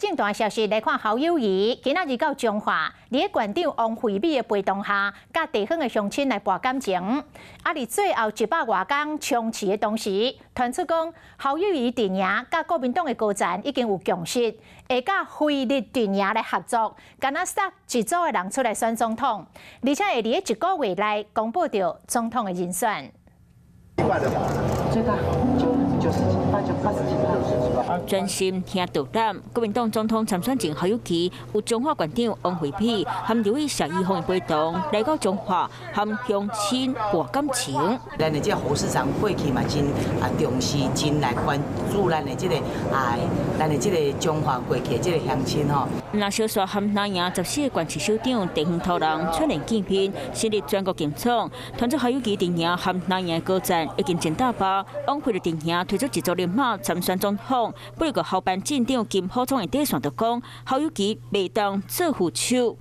政壇消息來看，侯友宜今仔日到彰化，佇咧縣長王惠美的陪同下，佮地方的鄉親來博感情。啊，佇最後100外工衝刺的同時，傳出講侯友宜陣營佮國民黨的高層已經有共識，會佮非綠陣營來合作，敢若殺一組的人出來選總統，而且會佇咧一個月內公布著總統的人選。最大九十幾八九八十幾。專心聽導覽，國民黨總統參選人侯友宜有彰化縣長王惠美和立委謝依鳳的陪同來到彰化，和鄉親博感情。咱的這個侯市長過去嘛真啊重視，真來關注咱的這個啊，咱的這個彰化過去的這個鄉親吼。若小說和南營14個縣市首長地方頭人串聯見面，成立全國共創，團結侯友宜陣營和藍營高層已經真大巴，王惠的陣營推出一組人馬參選總統。不過侯辦鎮長金溥聰的底線就講，侯友宜袂當做副手。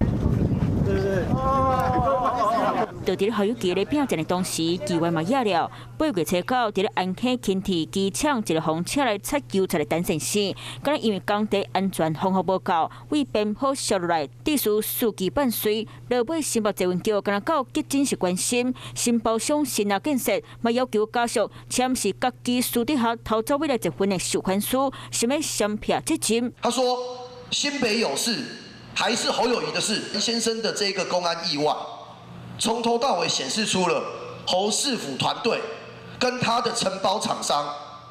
就佇咧侯友宜咧拼戰的同時，議員嘛野了。8月初九，佇咧安溪輕鐵機場一个風車來擦油漆的單線線，敢若因為工地安全防護無夠，為邊坡燒落來，致使司機半碎。落尾新北捷運局敢若到急診室關心，承包商新亞建設嘛要求家屬簽是家己私底下偷走未來一份的授權書，想欲雙撇責任。他說新北有事，還是侯友宜的事，先生的這個工安意外，從頭到尾顯示出了侯市府團隊跟他的承包廠商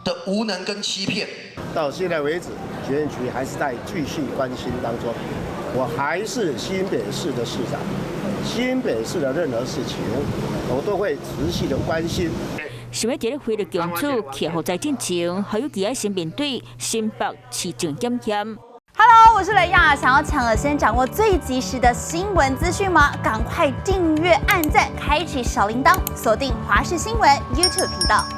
的無能跟欺騙。到現在為止，捷運局還是在繼續關心當中。我還是新北市的市長，新北市的任何事情，我都會持續的關心。想欲佇咧非綠共主徛予在進前，侯友宜愛先面對新北市政檢驗。 Hello，我是雷亞，想要搶先掌握最及時的新聞資訊嗎？趕快訂閱、按讚、開啟小鈴鐺，鎖定華視新聞 YouTube 頻道。